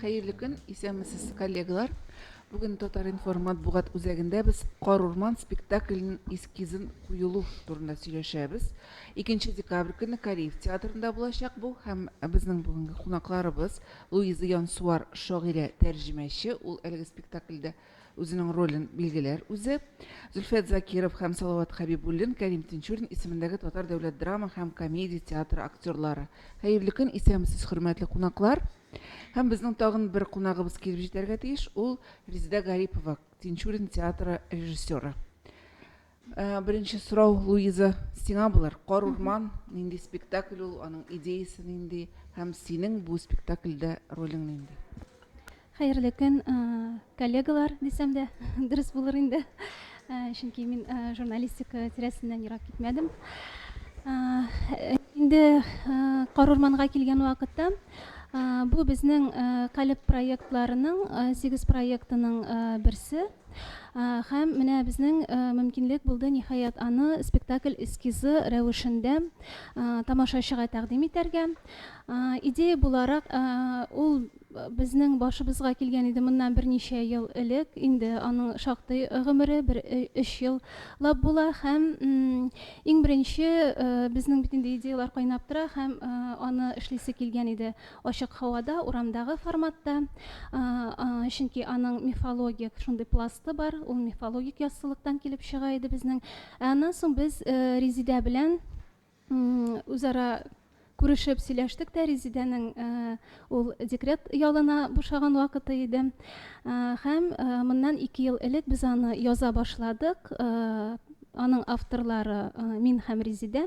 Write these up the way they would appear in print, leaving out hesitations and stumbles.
Хәерле көн, исәнмесез, коллегалар. Бүген Татар-информ матбугат үзәгендә без Кар урман спектакленең эскизын куелу турында сөйләшәбез. 2 декабрь көнне Кариев театрында булачак бу һәм безнең бүгенге кунакларыбыз Луиза Янсуар, шагыйрә, тәрҗемәче, ул әлеге спектакльдә үзенең ролен билгеләр үзе. Зөлфәт Закиров һәм Салават Хәбибуллин, Кәрим Тинчурин исемендәге Татар дәүләт драма һәм комедия театры актерлары. Хәерле көн, исәнмесез, хөрмәтле кунаклар. Һәм безнең тагын бер кунагыбыз килеп җитәргә тиеш, ул Резеда Гарипова, Тинчурин театры режиссеры. Э, беренче сорау, Луиза, сиңа булыр. Кар урман нинди спектакль ул, аның идеясы нинди һәм синең бу спектакльдә ролең нинди? Хәерле көн, э, коллегалар дисәм дә дөрес булыр инде. Э, чөнки мин журналистика тирәсеннән ерак китмәдем. Инде кар урманга килгән вакытта бу безнең калеб проектларының 8 проектының берсе. Һәм менә безнең мөмкинлек булды, ниһаять, аны спектакль эскизы рәвешендә тамашачыга тәкъдим итәргә. Идея буларак, ул безнең башыбызга килгән иде моннан берничә ел элек, инде аның шактый гомере, бер өч еллап була. Һәм иң беренче безнең бит инде идеялар кайнап тора, һәм аны эшлисе килгән иде. Ачык һавада, урамдагы форматта, чөнки аның мифологик шундый пласты бар, ул мифологик яссылыктан килеп чыга иде безнең. Ә аннан соң без Резидә белән үзара күрешеп сөйләштек тә, Резидәнең ул декрет ялына бушаган вакыты иде. Һәм моннан 2 ел элек без аны яза башладык. Аның авторлары мин һәм Резидә.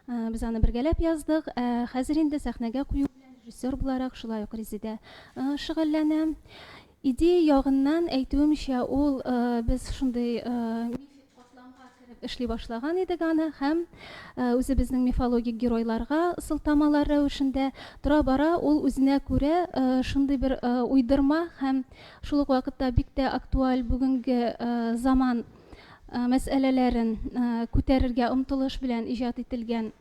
Э, без аны бергәләп яздык. Ә хәзер инде сәхнәгә кую белән режиссер буларак шулай ук Резидә э, шөгыльләнә. Идея ягыннан әйтүемчә, ул э, без шундый мифик катламга кереп эшли башлаган идек аны һәм үзебезнең мифологик геройларга сылтамалар рәвешендә тора-бара ул үзенә күрә шундый бер уйдырма һәм шул ук вакытта бик тә актуаль бүгенге заман мәсьәләләрен күтәрергә омтылыш белән иҗат ителгән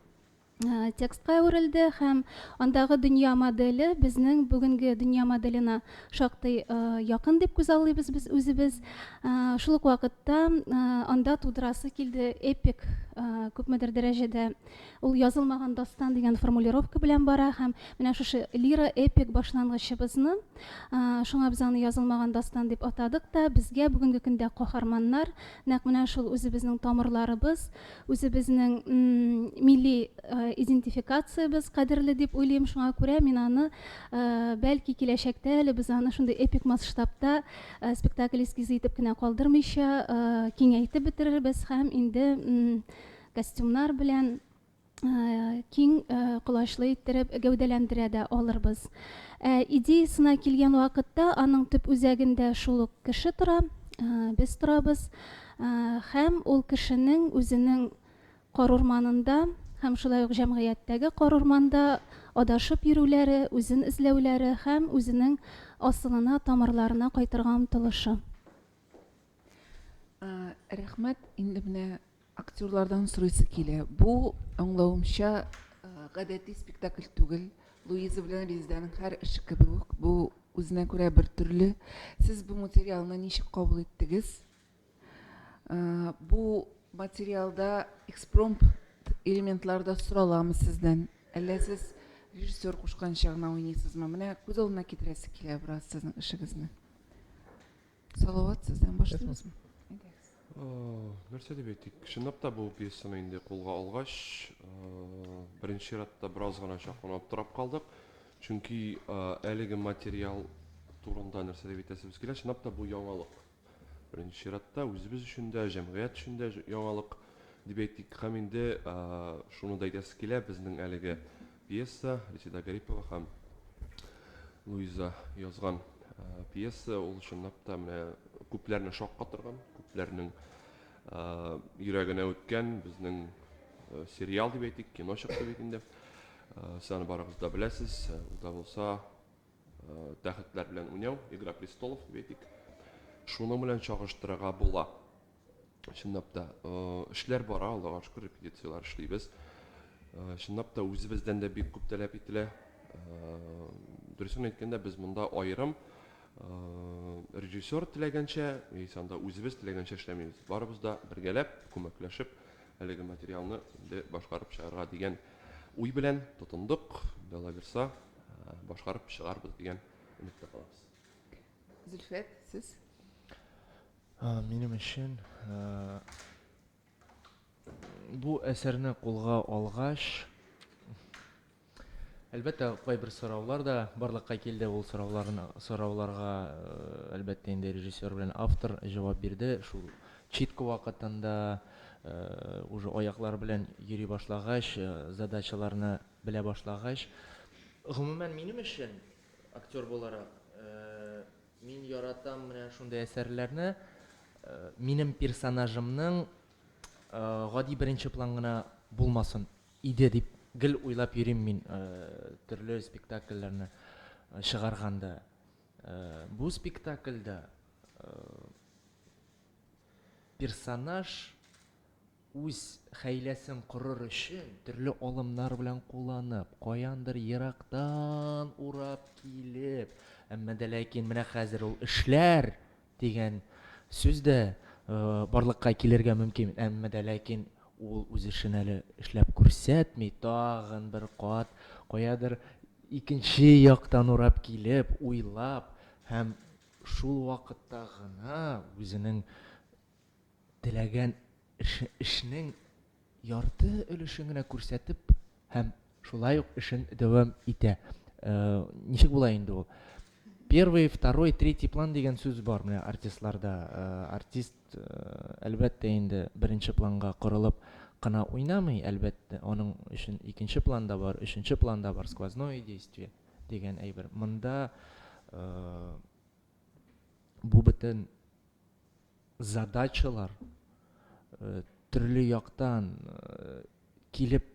текстка әверелде һәм андагы дөнья моделе безнең бүгенге дөнья моделена шактый якын дип күзаллыйбыз без үзебез. Шул ук вакытта анда тудырасы килде эпик күпмедер дәрәҗәдә ул язылмаган дастан дигән формулировка белән бара һәм менә шушы лира эпик башлангычыбызны шуңа без аны язылмаган дастан дип атадык та, безгә бүгенге көндә каһарманнар нәкъ менә шул үзебезнең тамырларыбыз, үзебезнең милли идентификациябез кадерле дип уйлыйм. Шуңа күрә мин аны бәлки киләчәктә әле без аны шундый эпик масштабта спектакль эскизы итеп кенә калдырмыйча киңәйтеп бетерербез һәм инде костюмнар белән киң колачлы иттереп гәүдәләндерә дә алырбыз. Ә идеясына килгән вакытта аның төп үзәгендә шул ук кеше тора, без торабыз. Һәм ул кешенең үзенең карурманында һәм шулай ук җәмгыятьтәге карурманда адашып йөрүләре, үзен эзләүләре һәм үзенең асылына, тамырларына кайтырга омтылышы. Рәхмәт. Инде менә актерлардан сорыйсы килә. Бу, аңлавымча, гадәти спектакль түгел. Луиза белән Резидәнең һәр эше кебек үк, бу үзенә күрә бер төрле. Сез бу материалны ничек кабул иттегез? Бу материалда экспромт элементлары да сораламы сездән? Әллә сез режиссер кушканча гына уйныйсызмы? Менә күз алдына китерәсе килә бераз сезнең эшегезне. Салават, сездән башлыйбызмы? Әйдәгез. Нәрсә дип әйтик? Чынлап та бу пьесаны инде кулга алгач, беренче чиратта бераз гына чак аптырап калдык. Чөнки әлеге материал турында нәрсә дип әйтәсебез килә? Чынлап та бу яңалык. Беренче чиратта үзебез өчен дә, җәмгыять өчен дә яңалык дип әйтик. Һәм инде шуны да әйтәсе килә, безнең әлеге пьеса Резеда Гарипова һәм Луиза язган пьеса ул чынлап та менә күпләрне шаккатырган, күпләрнең йөрәгенә үткән безнең сериал дип әйтик, кино чыкты бит инде. Сез аны барыгыз да беләсез. Ул да булса тәхетләр белән уйнау, Игра престолов дип әйтик. Шуның белән чагыштырырга була. Чынлап та, эшләр бара, Аллага шөкер, репетицияләр эшлибез. Чынлап та үзебездән дә бик күп таләп ителә. Дөресен әйткәндә, без монда аерым режиссер теләгәнчә, яисә анда үзебез теләгәнчә эшләмибез. Барыбыз да бергәләп, күмәкләшеп әлеге материалны инде башкарып чыгарга дигән уй белән тотындык. Инде Алла бирса, башкарып чыгарбыз дигән өметтә калабыз. Зөлфәт, сез? Минем өчен бу әсәрне кулга алгач, әлбәттә, кайбер сораулар да барлыкка килде. Ул сорауларны сорауларга, әлбәттә, инде режиссер белән автор җавап бирде. Шул читка вакытында уже аяклар белән йөри башлагач, задачаларны белә башлагач, гомумән, минем өчен актер буларак, мин яратам менә шундый әсәрләрне. Минем персонажымның гади беренче план гына булмасын иде дип гел уйлап йөрим мин төрле спектакльләрне чыгарганда. Бу спектакльдә персонаж үз хәйләсен корыр өчен төрле алымнар белән кулланып, каяндыр ерактан урап килеп, әмма дә ләкин менә хәзер ул эшләр дигән сүз дә барлыкка килергә мөмкин, әмма дә ләкин ул үз эшен әле эшләп күрсәтми, тагын бер кат каядыр икенче яктан урап килеп, уйлап һәм шул вакытта гына үзенең теләгән эшнең ярты өлешен генә күрсәтеп һәм шулай ук эшен дәвам итә. Ничек була инде ул? Первый, второй, третий план дигән сүз бар менә артистларда. Артист, әлбәттә инде, беренче планга корылып кына уйнамый, әлбәттә, аның өчен икенче план да бар, өченче план да бар, сквозное действие дигән әйбер. Монда бу бөтен задачалар төрле яктан килеп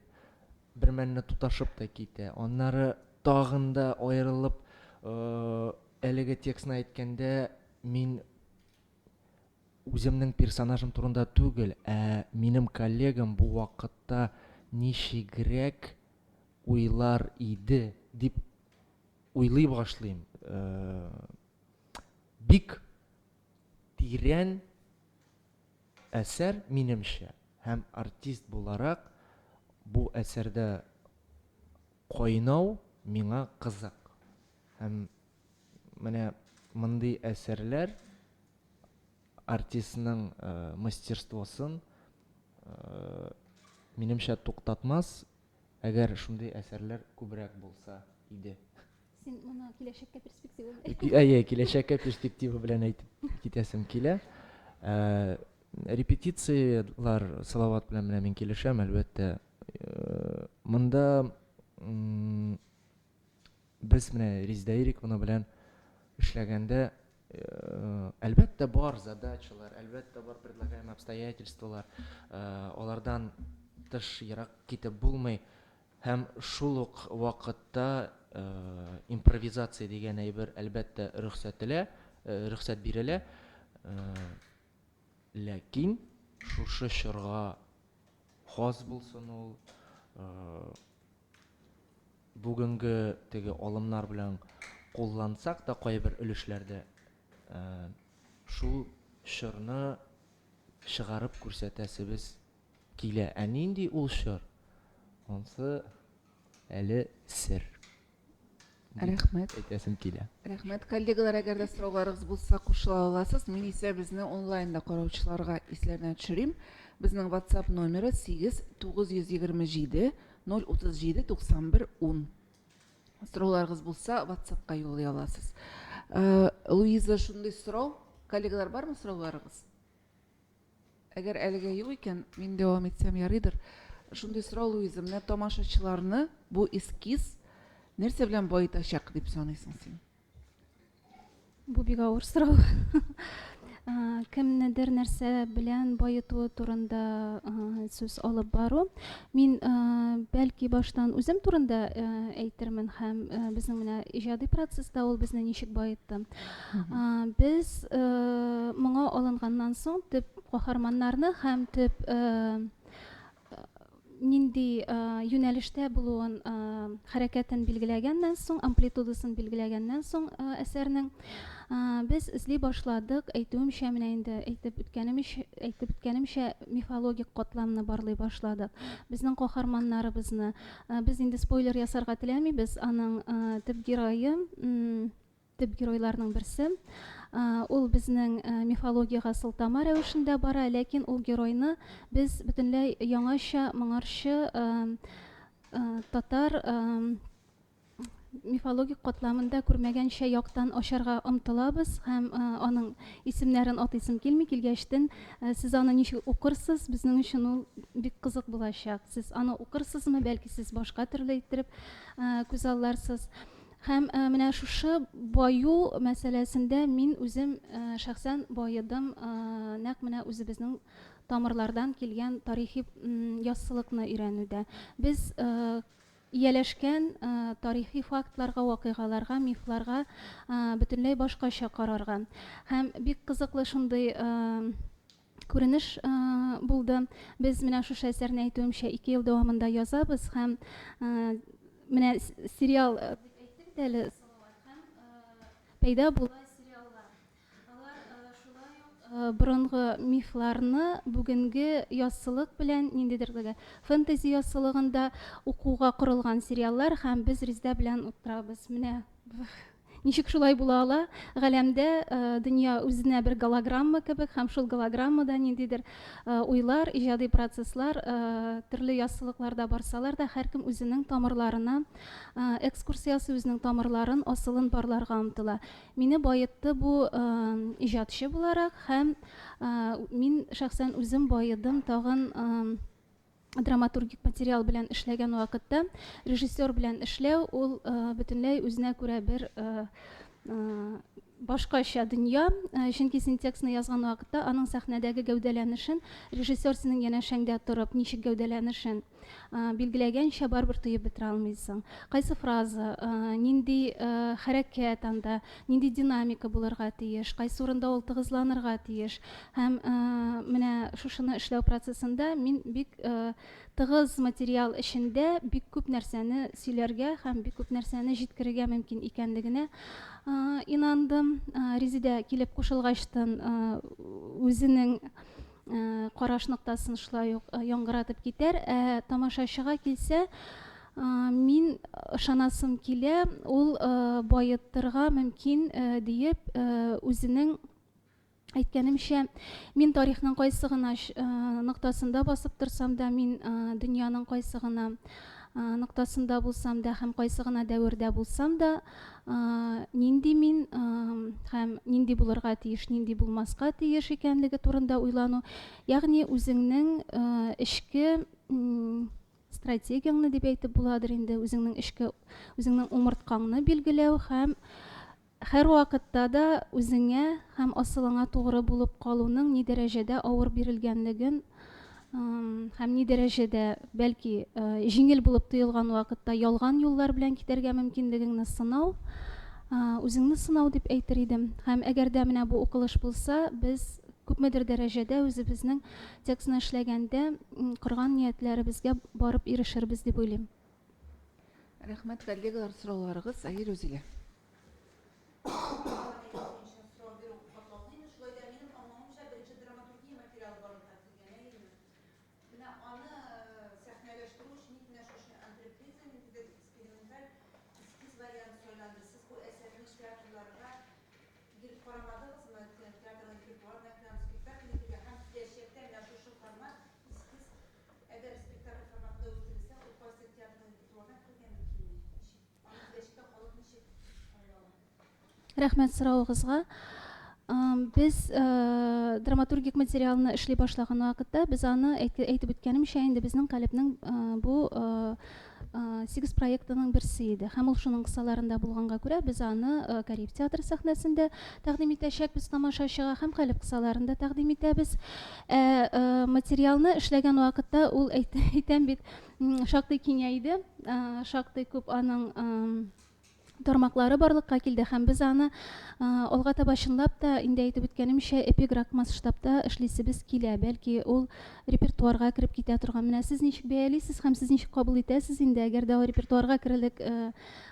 бер мәлне тоташып та китә. Аннары тагын да аерылып, әлеге текстны әйткәндә мин үземнең персонажым турында түгел, ә минем коллегам бу вакытта ничегрәк уйлар иде дип уйлый башлыйм. Бик тирән әсәр, минемчә, һәм артист буларак бу әсәрдә кайнау миңа кызык. Һәм менә мондый әсәрләр артистның мастерствосын, минемчә, туктатмас, әгәр шундый әсәрләр күбрәк булса иде. Син моны киләчәккә перспектива белән. Әйе, киләчәккә перспектива белән әйтеп китәсем килә. Репетицияләр Салават белән менә мин килешәм, әлбәттә. Монда без менә Резеда Ирековна белән эшләгәндә, әлбәттә, бар задачалар, әлбәттә, бар предлагаемые обстоятельстволар, алардан тыш ерак китеп булмый. Һәм шул ук вакытта импровизация дигән әйбер, әлбәттә, рөхсәтелә, рөхсәт бирелә. Ләкин шушы чорга хас булсын ул, бүгенге теге алымнар белән куллансак та кайбер өлешләрдә шул чорны чыгарып күрсәтәсебез килә. Ә нинди ул чор? Ансы әле сер. Рәхмәт. Әйтәсем килә. Рәхмәт, коллегалар, әгәр дә сорауларыгыз булса, кушыла аласыз. Мин исә безне онлайнда караучыларга исләренә төшерим. Безнең WhatsApp номеры 8 927 037 91 10. Сорауларыгыз булса, WhatsAppка юллый аласыз. Луиза, шундый сорау. Коллегалар, бармы сорауларыгыз? Әгәр әлегә юк икән, мин дәвам итсәм ярыйдыр. Шундый сорау, Луиза, менә тамашачыларны бу эскиз нәрсә белән баетачак дип саныйсың син? Бу бик авыр сорау. Кемнедер нәрсә белән баетуы турында сүз алып бару. Мин бәлки баштан үзем турында әйтермен һәм безнең менә иҗади процесста ул безне ничек баетты. Без моңа алынганнан соң төп каһарманнарны һәм төп нинди юнәлештә булуын, хәрәкәтен билгеләгәннән соң, амплитудасын билгеләгәннән соң әсәрнең, без эзли башладык, әйтүемчә, менә инде әйтеп үткәнемчә, әйтеп үткәнемчә, мифологик катламны барлый башладык. Безнең каһарманнарыбызны, без инде спойлер ясарга теләмибез, аның төп герое, Төп геройларның берсе. Ул безнең мифологиягә сылтама рәвешендә бара, ләкин ул геройны без бөтенләй яңача, моңарчы татар мифологик катламында күрмәгәнчә яктан ачарга омтылабыз һәм аның исемнәрен атыйсым килми, килгәчтен сез аны ничек укырсыз, безнең өчен ул бик кызык булачак. Сез аны укырсызмы, бәлки сез башка төрле иттереп күзалларсыз. Һәм менә шушы баю мәсьәләсендә мин үзем шәхсән баедым, нәкъ менә үзебезнең тамырлардан килгән тарихи яссылыкны өйрәнүдә. Без ияләшкән тарихи фактларга, вакыйгаларга, мифларга бөтенләй башкача карарга. Һәм бик кызыклы шундый күренеш булды. Без менә шушы әсәрне, әйтүемчә, 2 ел дәвамында язабыз һәм менә сериал дип әйтте бит әле Салават, һәм пәйда була сериаллар. Алар шулай ук борынгы мифларны бүгенге яссылык белән, ниндидер теге фэнтези яссылыгында укуга корылган сериаллар, һәм без Резидә белән утырабыз. Менә Ничек шулай була ала? Галәмдә дөнья үзенә бер голограмма кебек, һәм шул голограммада ниндидер уйлар, иҗади процесслар төрле яссылыкларда барсалар да, һәркем үзенең тамырларына экскурс ясый, үзенең тамырларын, асылын барларга омтыла. Мине баетты бу иҗатчы буларак, һәм мин шәхсән үзем баедым тагын драматургик материал белән эшләгән вакытта. Режиссер белән эшләү ул бөтенләй үзенә күрә бер башкача дөнья, чөнки син текстны язган вакытта аның сәхнәдәге гәүдәләнешен режиссер синең янәшәңдә торып ничек гәүдәләнешен билгеләгәнчә барыбер тоеп бетерә алмыйсың. Кайсы фраза, нинди хәрәкәт анда, нинди динамика булырга тиеш, кайсы урында ул тыгызланырга тиеш. Һәм менә шушыны эшләү процессында мин бик тыгыз материал эчендә бик күп нәрсәне сөйләргә һәм бик күп нәрсәне җиткерергә мөмкин икәнлегенә инандым. Резидә килеп кушылгачтын үзенең караш ноктасын шулай ук яңгыратып китәр. Ә тамашачыга килсә, мин ышанасым килә, ул баетырга мөмкин диеп, үзенең әйткәнемчә, мин тарихның кайсы гына ноктасында басып торсам да, мин дөньяның кайсы гына ноктасында булсам да һәм кайсы гына дәвердә булсам да, нинди мин һәм нинди булырга тиеш, нинди булмаска тиеш икәнлеге турында уйлану, ягъни үзеңнең эчке стратегияңне дип әйтеп буладыр инде, үзеңнең эчке, үзеңнең умырткаңны билгеләү һәм һәрвакытта да үзеңә һәм асылыңа тугры булып калуның ни дәрәҗәдә авыр бирелгәнлеген һәм ни дәрәҗәдә, бәлки, җиңел булып тоелган вакытта ялган юллар белән китәргә мөмкинлегеңне сынау, үзеңне сынау дип әйтер идем. Һәм әгәр дә менә бу укылыш булса, без күпмедер дәрәҗәдә үзебезнең текстны эшләгәндә корган ниятләребезгә барып ирешербез дип уйлыйм. Рәхмәт, коллегалар, сорауларыгыз. Әйе, Рүзилә. Әгәр спектакль форматында үстерелсә, ул кайсы театрның репертуарына керергә мөмкинме? Ничек? Аны киләчәктә халык ничек карый ала? Рәхмәт соравыгызга. Без драматургик материалны эшли башлаган вакытта, без аны әйтеп үткәнемчә, инде безнең калебнең бу 8 проектының берсе иде. Һәм ул шуның кысаларында булганга күрә, без аны Кариев театры сәхнәсендә тәкъдим итәчәкбез тамашачыга һәм калеб кысаларында тәкъдим итәбез. Ә материалны эшләгән вакытта ул, әйтәм бит, шактый киңәйде, шактый күп аның Тармаклары барлыкка килде һәм без аны алга таба чынлап та, инде әйтеп үткәнемчә, эпиграк масштабта эшлисебез килә. Бәлки, ул репертуарга кереп китә торган. Менә сез ничек бәялисез һәм сез ничек кабул итәсез инде, әгәр дә ул репертуарга керерлек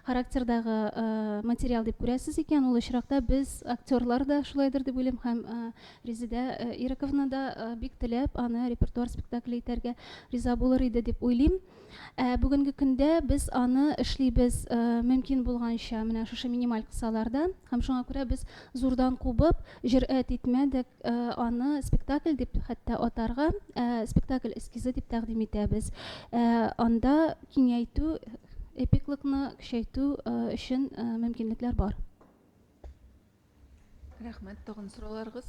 характердагы материал дип күрәсез икән, ул очракта без, актерлар да шулайдыр дип уйлыйм һәм Резедә Ирековна да бик теләп аны репертуар спектакле итәргә риза булыр иде дип уйлыйм. Ә бүгенге көндә без аны эшлибез мөмкин булганча менә шушы минималь кысаларда һәм шуңа күрә без зурдан кубып, җөрьәт итмәдек аны спектакль дип хәтта атарга, ә спектакль эскизы дип тәкъдим итәбез. Анда киңәйтү, эпиклыкны көчәйтү өчен мөмкинлекләр бар. Рәхмәт, тагын сорауларыгыз?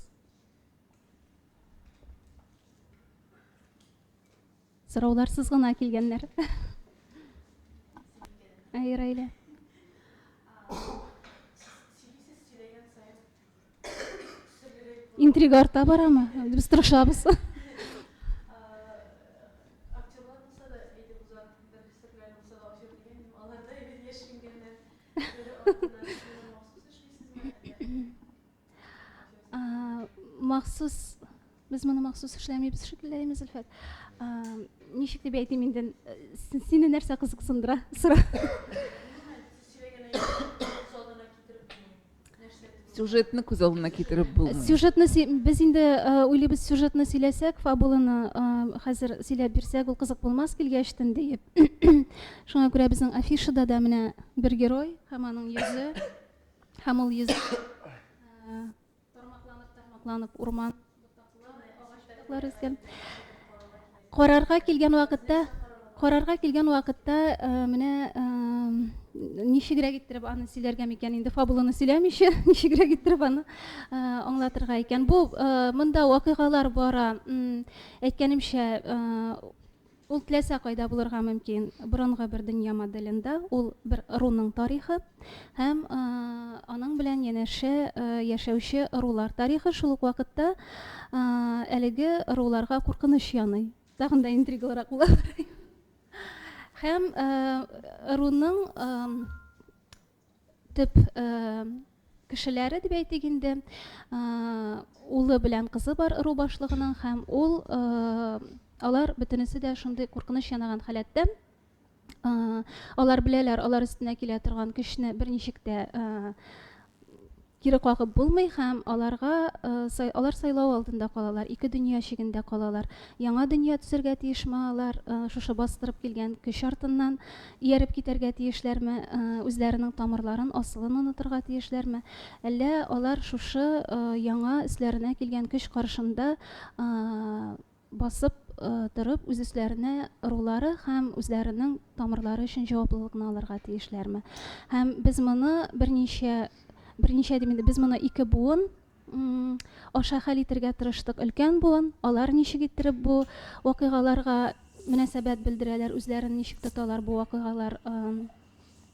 Сорауларсыз гына килгәннәр. Әй, Раилә. Интрига арта барамы? Без тырышабыз. Махсус без моны махсус эшләмибез шикелле, әйме, Зөлфәт? Ничек дип әйтим инде, сине нәрсә кызыксындыра? Сора. Сюжетны күз алдына китереп булмый. Сюжетны без инде уйлыйбыз, сюжетны сөйләсәк, фабуланы хәзер сөйләп бирсәк, ул кызык булмас килгәчтен диеп. Шуңа күрә безнең афишада да менә бер герой һәм аның йөзе һәм ул йөзе тармакланып тармакланып урман ботаклары, агач ботаклары үскән. Карарга килгән вакытта, карарга килгән вакытта менә ничегрәк иттереп аны сөйләргә микән инде фабуланы сөйләмичә, ничегрәк иттереп аны аңлатырга икән. Бу монда вакыйгалар бара, әйткәнемчә, Ул теләсә кайда булырга мөмкин, борынгы бер дөнья моделендә, ул бер ыруның тарихы һәм аның белән янәшә яшәүче ырулар тарихы, шул ук вакытта әлеге ыруларга куркыныч яный. Тагын да интригалырак була. Һәм ыруның төп кешеләре дип әйтик инде, улы белән кызы бар ыру башлыгының һәм ул алар бөтенесе дә шундый куркыныч янаган халәттә. Алар беләләр, алар өстенә килә торган көчне берничек тә кире кагып булмый һәм аларга алар сайлау алдында калалар, ике дөнья чигендә калалар. Яңа дөнья төзергә тиешме алар, шушы бастырып килгән көч артыннан ияреп китәргә тиешләрме, үзләренең тамырларын, асылын онытырга тиешләрме, әллә алар шушы яңа өсләренә килгән көч каршында басып торып, үз өсләренә ырулары һәм үзләренең тамырлары өчен җаваплылыкны алырга тиешләрме? Һәм без моны берничә, берничә дим инде, без моны ике буын аша хәл итергә тырыштык. Өлкән буын, алар ничек иттереп бу вакыйгаларга мөнәсәбәт белдерәләр, үзләрен ничек тоталар бу вакыйгалар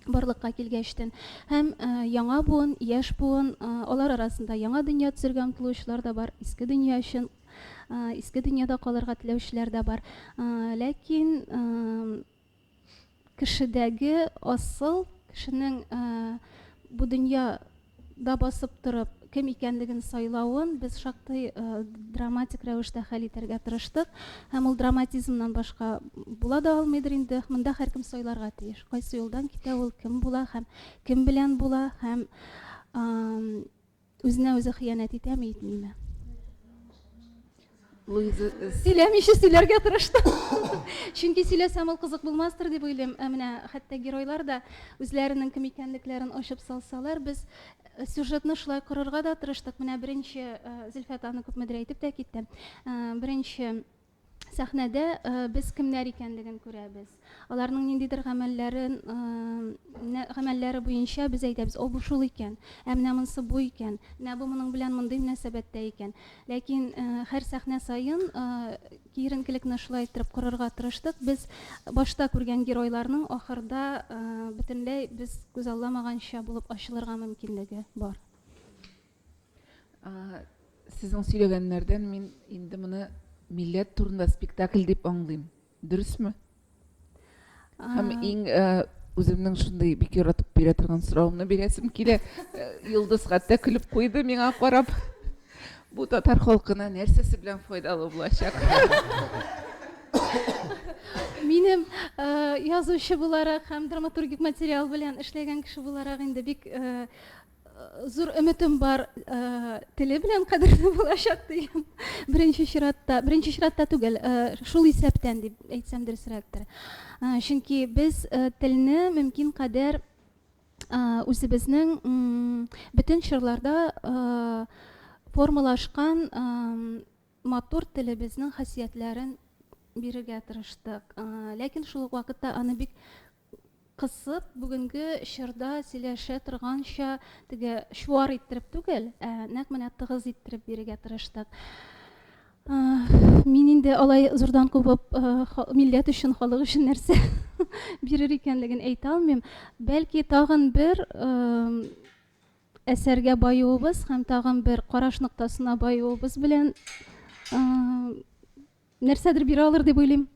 барлыкка килгәчтен. Һәм яңа буын, яшь буын, алар арасында яңа дөнья төзергә омтылучылар да бар, иске дөнья өчен, иске дөньяда калырга теләүчеләр дә бар. Ләкин кешедәге асыл, кешенең бу дөньяда басып торып, кем икәнлеген сайлавын без шактый драматик рәвештә хәл итәргә тырыштык. Һәм ул драматизмнан башка була да алмыйдыр инде. Монда һәркем сайларга тиеш. Кайсы юлдан китә ул, кем була һәм кем белән була һәм Үзенә үзе хыянәт итәме, итмиме? Луиза, э, Сөйләмичә сөйләргә тырыштым. Чөнки сөйләсәм ул кызык булмастыр дип уйлыйм. Ә менә хәтта геройлар да үзләренең кем икәнлекләрен ачып салсалар, без э, сюжетны шулай корырга да тырыштык. Менә беренче э, Зөлфәт аны күпмедер әйтеп тә китте. Беренче сәхнәдә без кемнәр икәнлеген күрәбез. Аларның ниндидер гамәлләрен, гамәлләре буенча без әйтәбез, о, бу шул икән, ә менә монысы бу икән, менә бу моның белән мондый мөнәсәбәттә икән. Ләкин һәр сәхнә саен киеренкелекне шулай иттереп корырга тырыштык. Без башта күргән геройларның ахырда бөтенләй без күзалламаганча булып ачылырга мөмкинлеге бар. Сезнең сөйләгәннәрдән мин инде моны милләт турында спектакль дип аңлыйм. Дөресме? Һәм иң э, Үземнең шундый бик яратып бирә торган соравымны бирәсем килә. Э, Йолдыз хәтта көлеп куйды миңа карап. Бу татар халкына нәрсәсе белән файдалы булачак? Минем э, язучы буларак һәм драматургик материал белән эшләгән кеше буларак инде бик э, зур өметем бар, теле белән кадерле булачак дигән. Беренче чиратта, беренче чиратта түгел, шул исәптән дип әйтсәм дөресрәктер. Чөнки без телне мөмкин кадәр үзебезнең бөтен чорларда формалашкан матур телебезнең хасиятләрен бирергә тырыштык. Ләкин шул ук вакытта аны бик кысып, бүгенге чорда сөйләшә торганча теге чуар иттереп түгел, ә нәкъ менә тыгыз иттереп бирергә тырыштык. Мин инде алай зурдан кубып милләт өчен, халык өчен нәрсә бирер икәнлеген әйтә алмыйм. Бәлки тагын бер әсәргә баюыбыз һәм тагын бер караш ноктасына баюыбыз белән нәрсәдер бирә алыр дип уйлыйм.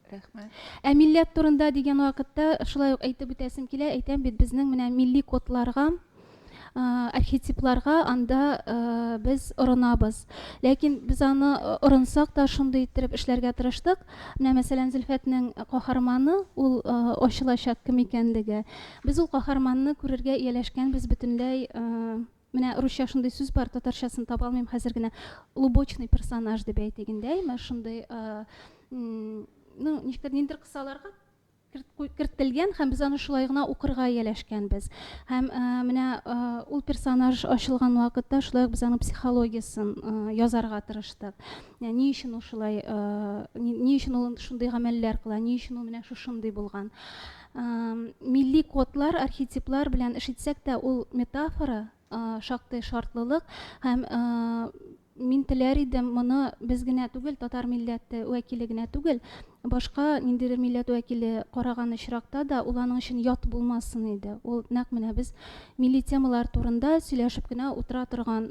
Рәхмәт. Ә милләт турында дигән вакытта шулай ук әйтеп үтәсем килә, әйтәм бит, безнең менә милли кодларга, архетипларга анда без орынабыз. Ләкин без аны орынсак та шундый иттереп эшләргә тырыштык. Менә мәсәлән, Зөлфәтнең каһарманы, ул ачылачак кем икәнлеге. Без ул каһарманны күрергә ияләшкәнбез бөтенләй. Менә русча шундый сүз бар, татарчасын таба алмыйм хәзер генә. Лубочный персонаж дип әйтик инде, әйме? Шундый, ну, ничектер, ниндидер кысаларга кертелгән һәм без аны шулай гына укырга ияләшкәнбез. Һәм менә ул персонаж ачылган вакытта шулай ук без аның психологиясен язарга тырыштык. Ни өчен ул шулай, ни өчен ул шундый гамәлләр кыла, ни өчен ул менә шушындый булган. Милли кодлар, архетиплар белән эш итсәк тә, ул метафора, шактый шартлылык һәм мин теләр идем, моны без генә түгел, татар милләте вәкиле генә түгел, башка ниндидер милләт вәкиле караган очракта да ул аның өчен ят булмасын иде. Ул нәкъ менә без милли темалар турында сөйләшеп кенә утыра торган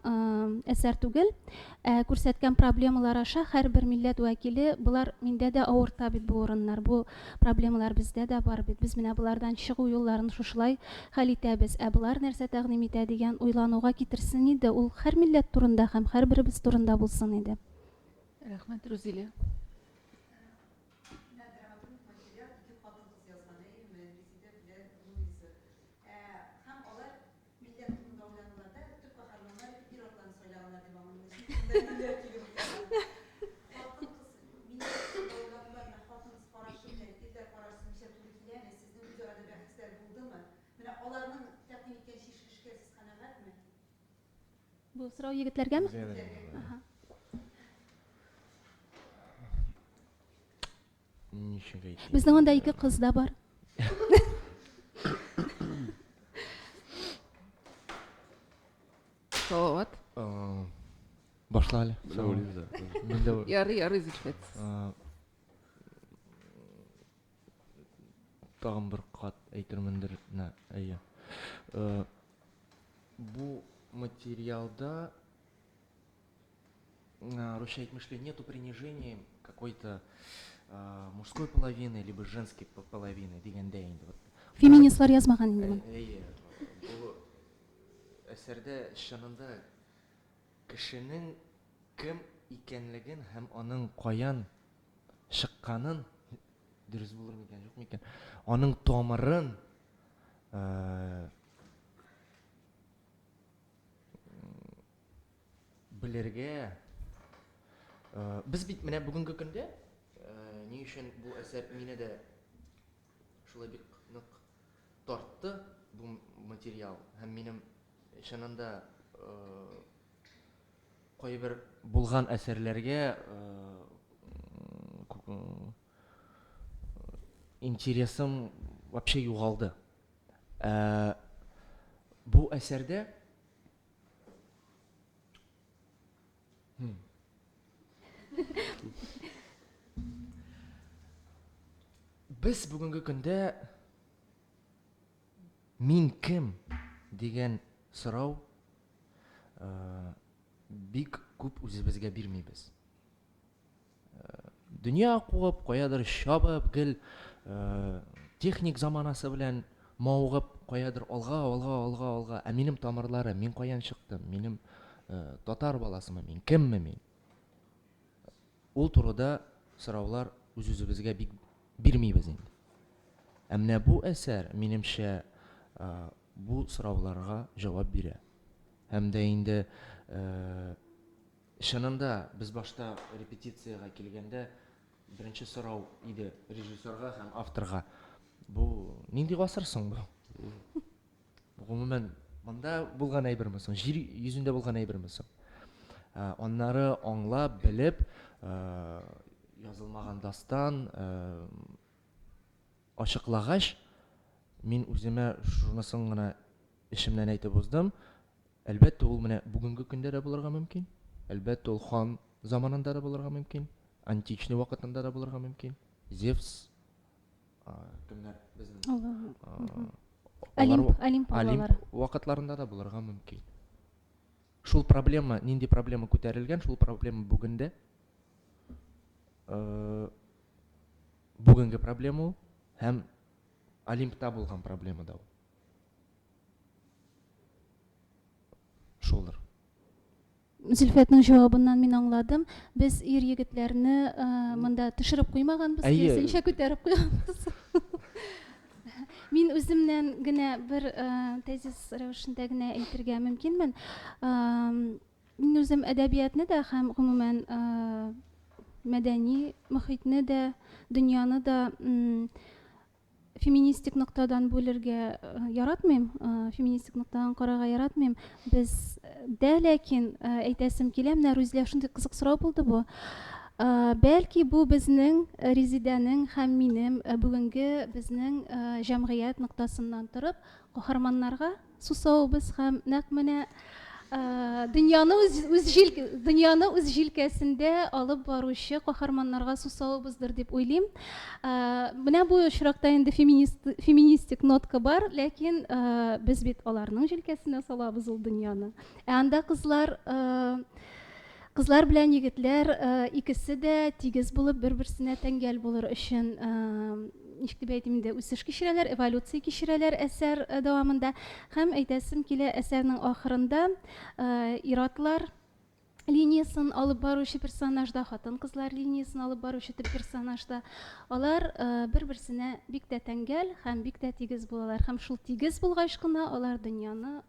әсәр түгел, ә күрсәткән проблемалар аша һәрбер милләт вәкиле болар миндә дә авырта бит бу урыннар, бу Проблемалар бездә дә бар бит, без менә болардан чыгу юлларын шушылай хәл итәбез, ә болар нәрсә тәкъдим итә дигән уйлануга китерсен иде, ул һәр милләт турында һәм һәрберебез турында булсын иде. Рәхмәт, Рузилә. Менә драматургик материал ике хатын-кыз язган, әйеме, Резидә белән Луиза. Һәм алар Милләт турында уйланулар да, төп каһарманнар итеп ир-атларны сайлаганнар дип аңлыйм. Чөнки монда ирләр килеп утыра. Хатын-кыз милләт турында уйланулар менә хатын-кыз карашы белән ирләр карашы ничә туры киләме? Сезнең үзара да бәхәсләр булдымы? Менә аларның тәкъдим иткән чишелешкә сез канәгатьме? Бу сорау егетләргәме? Егетләргә. Аһа. Ничек әйтим? Безнең анда ике кыз да бар. Салават. Башла әле. Менә уйлыйбыз да. Мин дә Ярый, ярый, Зөлфәт. Тагын бер кат әйтермендер, менә, әйе. Бу материалда русча әйтмешли, нету принижения какой-то мужской половины либо женской половины дигәндә инде. Вот. Феминистлар язмаган инде моны. Әйе. Бу әсәрдә чынында кешенең кем икәнлеген һәм аның каян чыкканын, дөрес булыр микән, юк микән, аның тамырын белергә. Без бит менә бүгенге көндә ни өчен бу әсәр мине дә шулай бик нык тартты бу материал һәм минем чынында кайбер булган әсәрләргә интересым вообще югалды. Бу әсәрдә Без бүгенге көндә мин кем дигән сорау бик күп үзебезгә бирмибез. Дөнья куып, каядыр чабып, гел Техник заманасы белән мавыгып, каядыр алга, алга, алга, алга. Ә минем тамырларым, мин каян чыктым, минем э, татар баласымы мин, кемме мин? Ул турыда сораулар үз-үзебезгә бик бирмибез инде. Ә менә бу әсәр, минемчә, э, бу сорауларга җавап бирә. Һәм дә инде э, чынында без башта репетициягә килгәндә Беренче сорау иде режиссерга һәм авторга. Бу нинди гасыр соң бу? Гомумән, монда булган әйберме соң? Җир йөзендә булган әйберме соң? Аннары аңлап, белеп, язылмаган дастан ачыклагач, мин үземә шунысын гына эчемнән әйтеп уздым. Әлбәттә, ул менә бүгенге көндә дә булырга мөмкин. Әлбәттә, ул хан заманында да булырга мөмкин. Античный вакытында да булырга мөмкин. Зевс, кемнәр безнең? Олимп, Олимп Олимп вакытларында да булырга мөмкин. Шул проблема, нинди проблема күтәрелгән, шул проблема бүген дә бүгенге проблема ул һәм Олимпта булган проблема да ул. Шулдыр. Зөлфәтнең җавабыннан мин аңладым. Без ир егетләрне э, монда төшереп куймаганбыз, киресенчә күтәреп куйганбыз. Мин үземнән генә бер э, тезис рәвешендә генә әйтергә мөмкинмен. Э, мин үзем әдәбиятны да һәм гомумән мәдәни мохитне дә, дөньяны да Феминистик ноктадан бүлергә яратмыйм, феминистик ноктадан карарга яратмыйм. Без дә ләкин әйтәсем килә, менә Рузилә шундый кызык сорау булды бу. Бәлки бу безнең Резидәнең һәм минем бүгенге безнең җәмгыять ноктасыннан торып каһарманнарга Сусавыбыз һәм нәкъ менә дөньяны үз, үз җил, дөньяны үз җилкәсендә алып баручы каһарманнарга сусавыбыздыр дип уйлыйм. Менә бу очракта инде феминист, феминистик нотка бар, ләкин без бит аларның җилкәсенә салабыз ул дөньяны. Ә анда кызлар кызлар белән егетләр икесе дә тигез булып бер-берсенә тәңгәл булыр өчен ничек дип әйтим инде, үсеш кичерәләр, эволюция кичерәләр әсәр э, дәвамында. Һәм әйтәсем килә, әсәрнең ахырында э, ир-атлар линиясын алып баручы персонаж да, хатын-кызлар линиясын алып баручы төп персонаж да, алар э, бер-берсенә бик тә тәңгәл һәм бик тә тигез булалар. Һәм шул тигез булгач кына алар дөньяны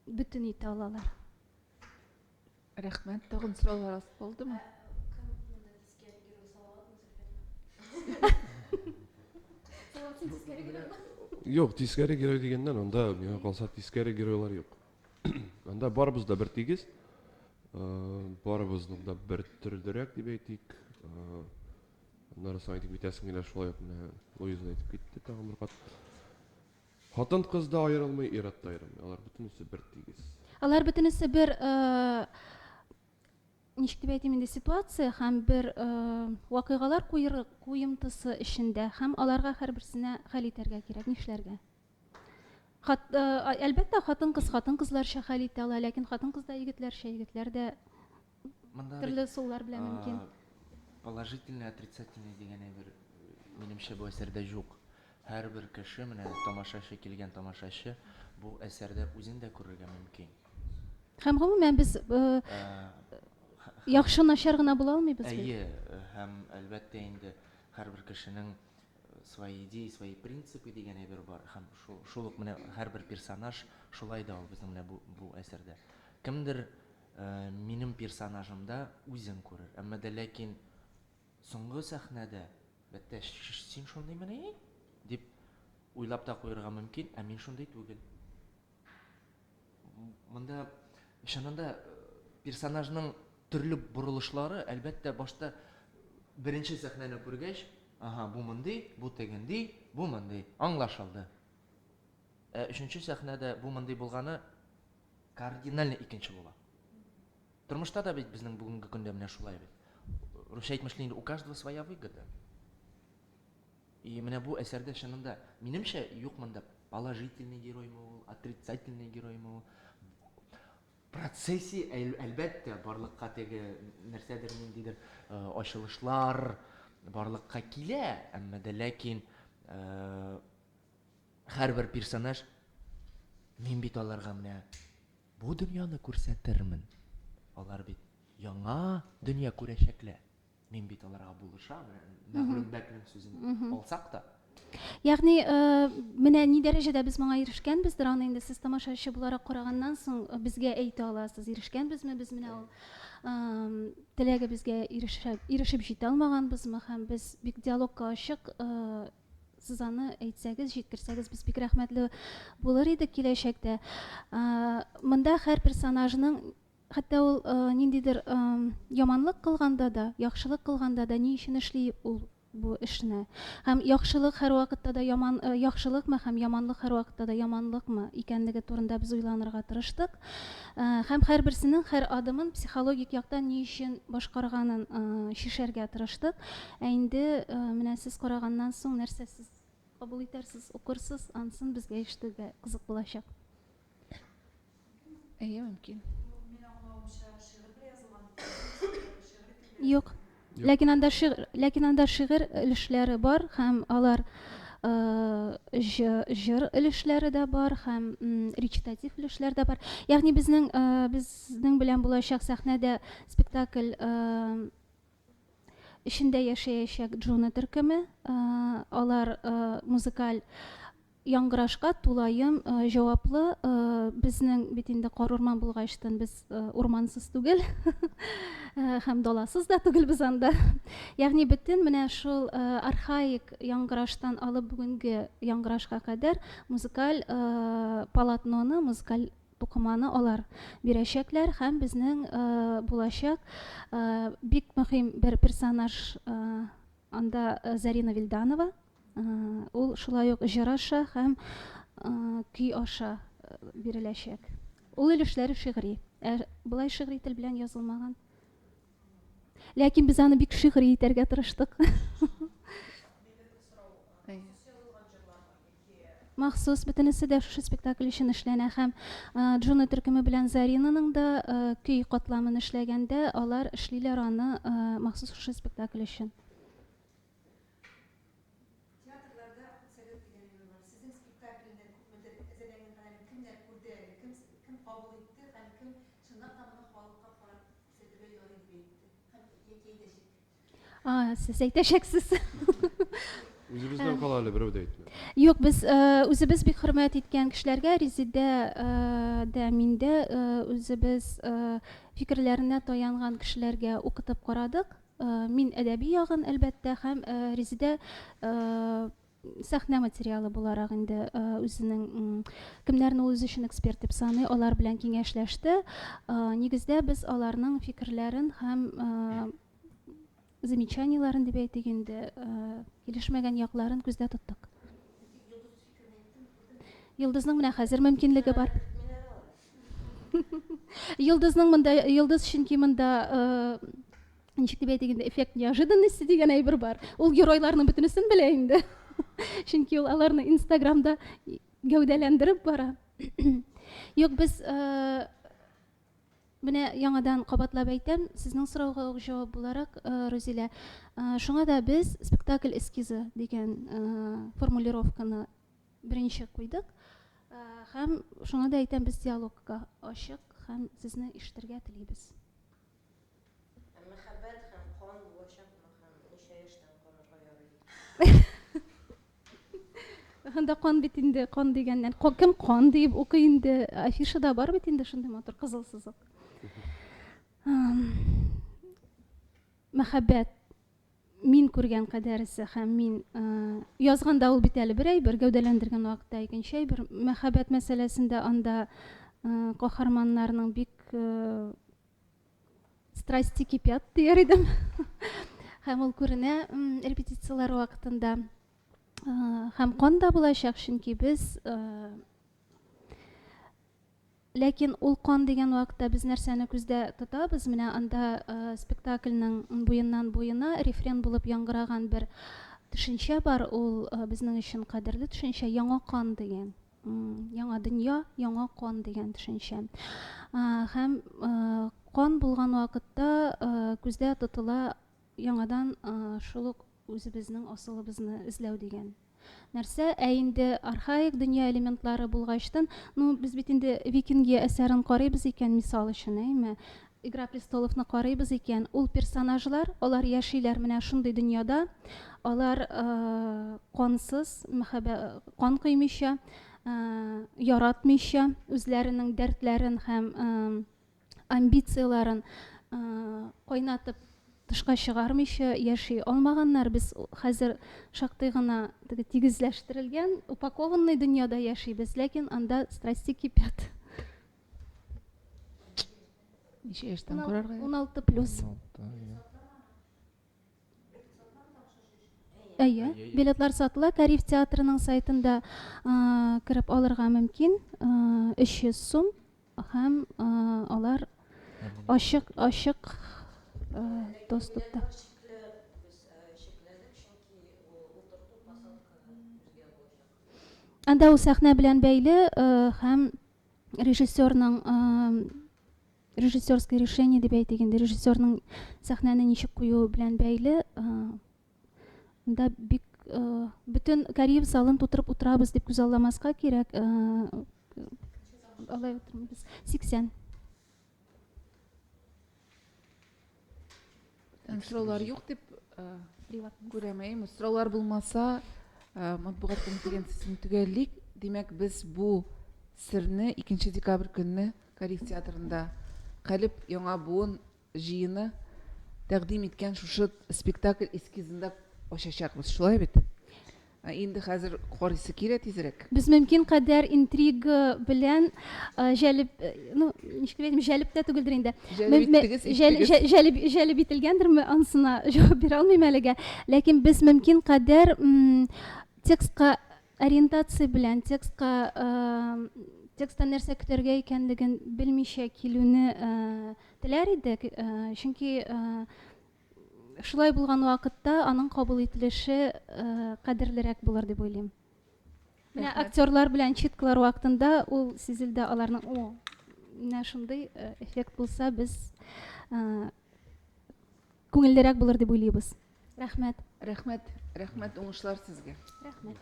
бөтен итә алалар. Рәхмәт. Тагын сораулар аз калдымы? Юк, тискәре герой дигәннән, анда миңа калса тискәре геройлар юк. Анда барыбыз да бер тигез. Э, барыбызның да бер төрлерәк дип әйтик. Э, аннары соң әйтеп китәсем килә шулай ук менә Луиза әйтеп китте тагын бер кат. Хатын-кыз да аерылмый, ир-ат та аерылмый. Алар бөтенесе бер тигез. Алар бөтенесе бер э, ничек дип әйтим инде, ситуация һәм бер э, вакыйгалар куемтысы эчендә һәм аларга һәрберсенә хәл итәргә кирәк, нишләргә? Хат, э, әлбәттә, хатын-кыз хатын-кызларча хәл итә ала, ләкин хатын-кыз да егетләрчә, егетләр дә Монда төрле ысуллар белән мөмкин. Положительный, отрицательный дигән әйбер, минемчә, бу әсәрдә юк. Һәрбер кеше, менә тамашачы, килгән тамашачы бу әсәрдә үзен дә күрергә мөмкин. Һәм гомумән без э, яхшы начар гына була алмыйбыз бит. Әйе, һәм әлбәттә инде һәрбер кешенең свои идеи, свои принципы дигән әйбер бар. Һәм шул, шул ук менә һәрбер персонаж шулай да ул безнең менә бу, бу әсәрдә. Кемдер э, минем персонажымда үзен күрер. Әмма дә ләкин соңгы сәхнәдә Бәттә, син шундыймыни? дип уйлап та куерга мөмкин, ә мин шундый түгел. Монда чынында э, персонажның төрле борылышлары, әлбәттә, башта беренче сәхнәне күргәч, ага, бу мондый, бу тегенди, бу мондый, аңлашылды. Ә өченче сәхнәдә бу мондый булганы кардинально икенче була. Тормышта да бит безнең бүгенге көндә менә шулай бит. Русча әйтмешли инде, у каждого своя выгода. И менә бу әсәрдә чынында, минемчә, юк монда положительный героймы ул, отрицательный героймы ул. Процессе, әлбәттә, барлыкка теге нәрсәдер, ниндидер э, ачылышлар барлыкка килә, әмма дә ләкин Һәрбер персонаж мин бит аларга менә бу дөньяны күрсәтермен. Алар бит яңа дөнья күрәчәкләр. Мин бит аларга булышам. Мәгълүм бәкнең сүзен алсак та. Ягъни, менә ни дәрәҗәдә без моңа ирешкәнбездер, аны инде сез тамашачы буларак караганнан соң безгә әйтә аласыз, ирешкәнбезме без менә ул теләгебезгә ирешеп җитә алмаганбызмы һәм без бик диалогка ачык, сез аны әйтсәгез, җиткерсәгез, без бик рәхмәтле булыр идек киләчәктә. Монда һәр персонажның хәтта ул ниндидер яманлык кылганда да, яхшылык кылганда да ни өчен эшли ул бу эшне? Һәм яхшылык һәрвакытта да яман яхшылыкмы һәм яманлык һәрвакытта да яманлыкмы икәнлеге турында без уйланырга тырыштык. Һәм һәрберсенең һәр адымын психологик яктан ни өчен башкарганын чишәргә тырыштык. Ә инде менә сез караганнан соң нәрсә сез кабул итәрсез, укырсыз, анысын безгә ишетүгә кызык булачак. Әйе, мөмкин. Мин аңлавымча, шигырь белән язылган. Юк. Ләкин анда шигырь, ләкин анда шигырь өлешләре бар һәм алар җыр өлешләре дә бар һәм речитатив өлешләр дә бар. Ягъни безнең безнең белән булачак сәхнәдә спектакль эчендә яшәячәк Джуна төркеме, алар музыкаль яңгырашка тулаем җаваплы. Безнең бит инде карурман булгачтын без урмансыз түгел һәм даласыз да түгел без анда. Ягъни бөтен менә шул архаик яңгыраштан алып бүгенге яңгырашка кадәр музыкаль полотноны, музыкаль тукыманы алар бирәчәкләр һәм безнең булачак бик мөһим бер персонаж анда Зарина Вильданова. Ул шулай ук җыр аша һәм көй аша биреләчәк. Ул өлешләре шигъри. Ә болай шигъри тел белән язылмаган. Ләкин без аны бик шигъри итәргә тырыштык. Махсус бөтенесе дә шушы спектакль өчен эшләнә һәм Джуна төркеме белән Заринаның да көй катламын эшләгәндә алар эшлиләр аны махсус шушы спектакль өчен. Театрларда худсовет дигән әйбер бар. Сезнең спектакльне күпмедер әзерләнгән кадәрен кемнәр күрде әле, кем кем кабул итте һәм кем чынлап та моны халыкка карап күрсәтергә ярый дип әйтте һәм яки әйтәчәк? А, сез әйтәчәксез. Үзебездән кала әле берәү дә әйтмәде. Юк, без үзебез бик хөрмәт иткән кешеләргә, Резидә дә, мин дә үзебез фикерләренә таянган кешеләргә укытып карадык. Мин әдәби ягын, әлбәттә, һәм Резидә сәхнә материалы буларак инде үзенең кемнәрне ул үзе өчен эксперт дип саный, алар белән киңәшләште. Нигездә без аларның фикерләрен һәм замечаниеләрен дип әйтик инде, килешмәгән якларын күздә тоттык. Йолдызның менә хәзер мөмкинлеге бар. Йолдызның монда, йолдыз чөнки монда ничек дип әйтик инде, эффект неожиданности дигән әйбер бар. Ул геройларның бөтенесен белә инде. Чөнки ул аларны Инстаграмда гәүдәләндереп бара. Юк, без менә яңадан кабатлап әйтәм, сезнең сорауга ук җавап буларак, Рузилә, шуңа да без спектакль эскизы дигән формулировканы беренче куйдык. Һәм шуңа да әйтәм, без диалогка ачык һәм сезне ишетергә телибез. Ә мәхәббәт һәм кан булачакмы һәм ничә яшьтән карарга ярый? Анда кан бит инде, кан дигәннән. Кем кан диеп укый инде? Афишада бар бит инде шундый матур кызыл сызык. Мәхәббәт мин күргән кадәресе һәм мин язганда ул бит әле бер әйбер, гәүдәләндергән вакытта икенче әйбер. Мәхәббәт мәсьәләсендә анда каһарманнарның бик страсти кипят дияр идем. Һәм ул күренә репетицияләр вакытында. Һәм кан да булачак, чөнки без Ләкин ул кан дигән вакытта без нәрсәне күздә тотабыз? Менә анда спектакльнең буеннан буена рефрен булып яңгыраган бер төшенчә бар, ул безнең өчен кадерле төшенчә, яңа кан дигән. Яңа дөнья, яңа кан дигән төшенчә. Һәм кан булган вакытта күздә тотыла яңадан шул ук үзебезнең асылыбызны эзләү дигән. нәрсә. Ә инде архаик дөнья элементлары булгачтын, ну, без бит инде Викингия әсәрен карыйбыз икән, мисал өчен, әйме, Игра престоловны карыйбыз икән, ул персонажлар, алар яшиләр менә шундый дөньяда, алар кансыз, мәхәббә, кан коймыйча, яратмыйча, үзләренең дәртләрен һәм амбицияләрен кайнатып тышка чыгармыйча яши алмаганнар. Без хәзер шактый гына теге тигезләштерелгән, упакованный дөньяда яшибез, ләкин анда страсти кипят. Ничә яшьтән карарга? 16 плюс. Әйе, билетлар сатыла. Кариев театрының сайтында кереп алырга мөмкин. 300 сум һәм алар ачык ачык доступта. Анда ул сәхнә белән бәйле һәм режиссерның режиссерское решение дип әйтик инде, режиссерның сәхнәне ничек куюы белән бәйле. Анда бик бөтен Кариев залын тутырып утырабыз дип күзалламаска кирәк. Алай утырмыйбыз. 80. Сораулар юк дип күрәм, әйеме? Сораулар булмаса, матбугат конференциясен төгәллик. Димәк, без бу серне 2 декабрь көнне Кариев театрында Калеб яңа буын җыены тәкъдим иткән шушы спектакль эскизында ачачакбыз, шулай бит? Ә инде хәзер карыйсы килә тизрәк. Без мөмкин кадәр интрига белән җәлеп, ну, ничек дип әйтим, җәлеп тә түгелдер инде. Җәлеп иттегез, иттегез. Җәлеп, җәлеп ителгәндерме, анысына җавап бирә алмыйм әлегә. Ләкин без мөмкин кадәр текстка ориентация белән, текстка тексттан нәрсә көтәргә икәнлеген белмичә килүне теләр идек, чөнки Шулай булган вакытта аның кабул ителеше кадерлерәк булыр дип уйлыйм. Менә актерлар белән читкалар вакытында ул сизелде аларның, о, менә шундый эффект булса, без күңеллерәк булыр дип уйлыйбыз. Рәхмәт. Рәхмәт, рәхмәт, уңышлар сезгә. Рәхмәт.